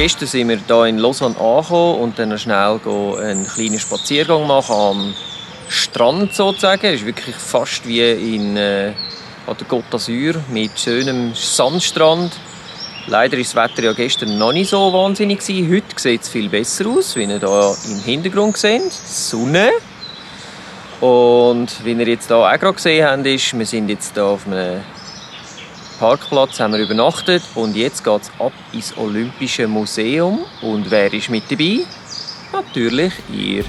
gestern sind wir hier in Lausanne angekommen und dann schnell einen kleinen Spaziergang machen am Strand sozusagen. Es ist wirklich fast wie an der Côte d'Azur mit schönem Sandstrand. Leider war das Wetter ja gestern noch nicht so wahnsinnig. Heute sieht es viel besser aus, wie ihr hier im Hintergrund seht. Sonne. Und wie ihr jetzt hier auch gerade gesehen habt, wir sind jetzt hier auf einem Parkplatz, haben wir übernachtet und jetzt geht es ab ins Olympische Museum. Und wer ist mit dabei? Natürlich ihr.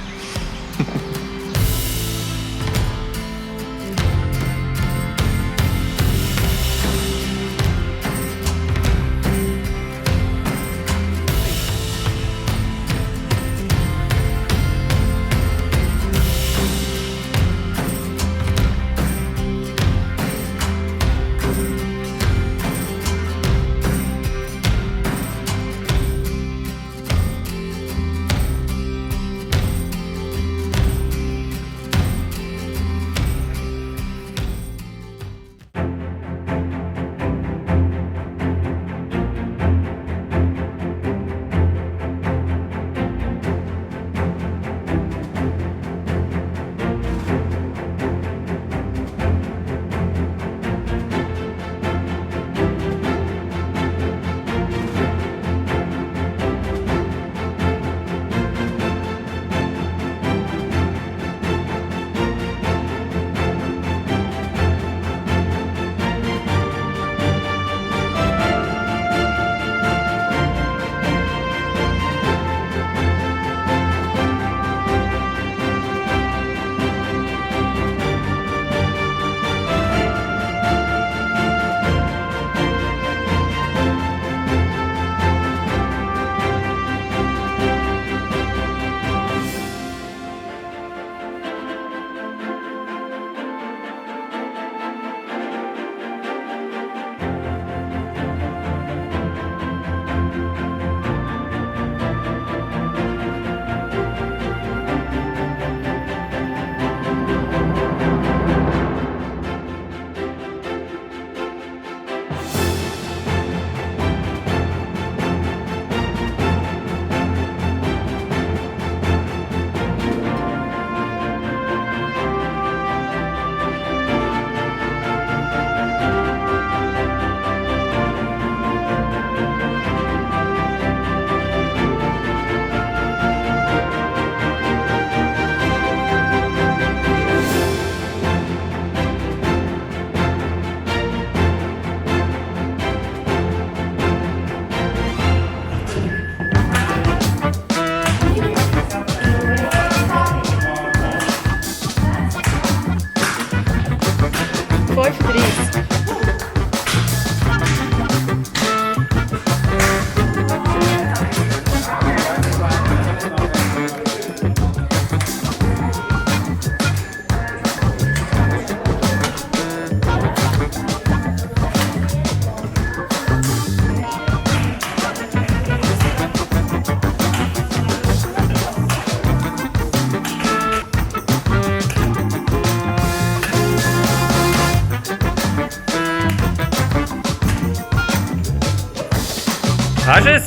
Hast du es?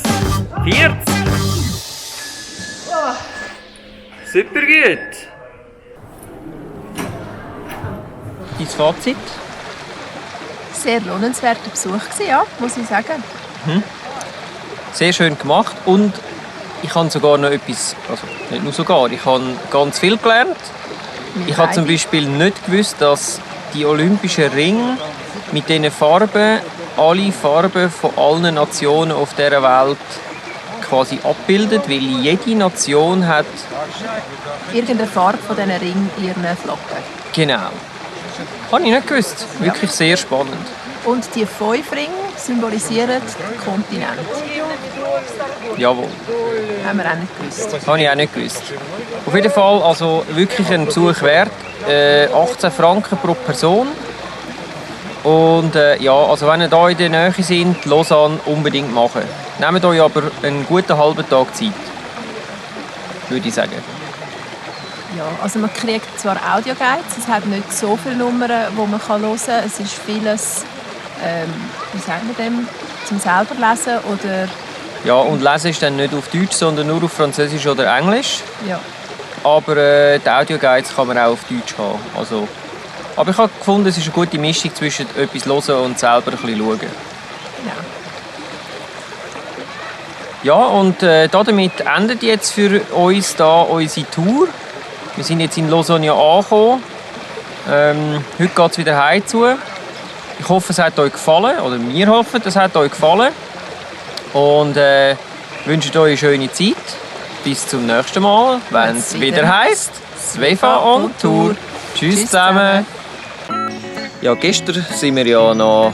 40? Oh. Super gut. Dein Fazit? Sehr lohnenswerter Besuch gewesen, ja, muss ich sagen. Sehr schön gemacht und ich habe sogar noch etwas, also nicht nur sogar, ich habe ganz viel gelernt. Ich habe zum Beispiel nicht gewusst, dass die Olympischen Ringe mit diesen Farben alle Farben von allen Nationen auf dieser Welt quasi abbildet, weil jede Nation hat irgendeine Farbe von diesen Ringen in ihren Flocken. genau. Habe ich nicht gewusst. Wirklich sehr spannend. Und die 5 Ringe symbolisieren den Kontinent. Jawohl. Haben wir auch nicht gewusst. Habe ich auch nicht gewusst. Auf jeden Fall also wirklich ein Besuch wert. 18 Franken pro Person. Und ja, also wenn ihr hier in der Nähe sind, Lausanne unbedingt machen. Nehmt euch aber einen guten halben Tag Zeit, würde ich sagen. Ja, also man kriegt zwar Audioguides, es hat nicht so viele Nummern, die man hören kann. Es ist vieles, wie sagen wir dem, zum selber lesen oder Ja, und lesen ist dann nicht auf Deutsch, sondern nur auf Französisch oder Englisch. Ja. Aber die Audioguides kann man auch auf Deutsch haben. Also, aber ich habe gefunden, es ist eine gute Mischung zwischen etwas hören und selber ein bisschen schauen. Ja. Ja, und damit endet jetzt für uns da unsere Tour. Wir sind jetzt in Lausanne angekommen. Heute geht es wieder heim zu. Ich hoffe, es hat euch gefallen. Oder wir hoffen, es hat euch gefallen. Und wünschen euch eine schöne Zeit. Bis zum nächsten Mal, wenn es wieder heisst Svefa on Tour. Tschüss zusammen. Ja, gestern sind wir ja noch...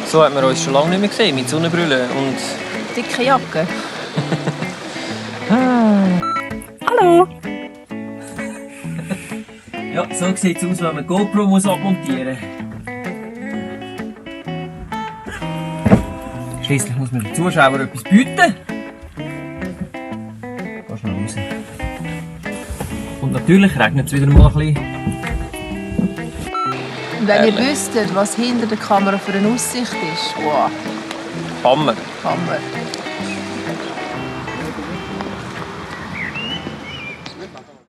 So hat man uns schon lange nicht mehr gesehen, mit Sonnenbrille und... Dicke Jacke. Hallo! Ja, so sieht es aus, wenn man GoPro abmontieren muss. Schliesslich muss man den Zuschauern etwas bieten. Geh schnell raus. Und natürlich regnet es wieder mal ein bisschen. Und wenn ihr wüsstet, was hinter der Kamera für eine Aussicht ist, wow, Hammer. Hammer.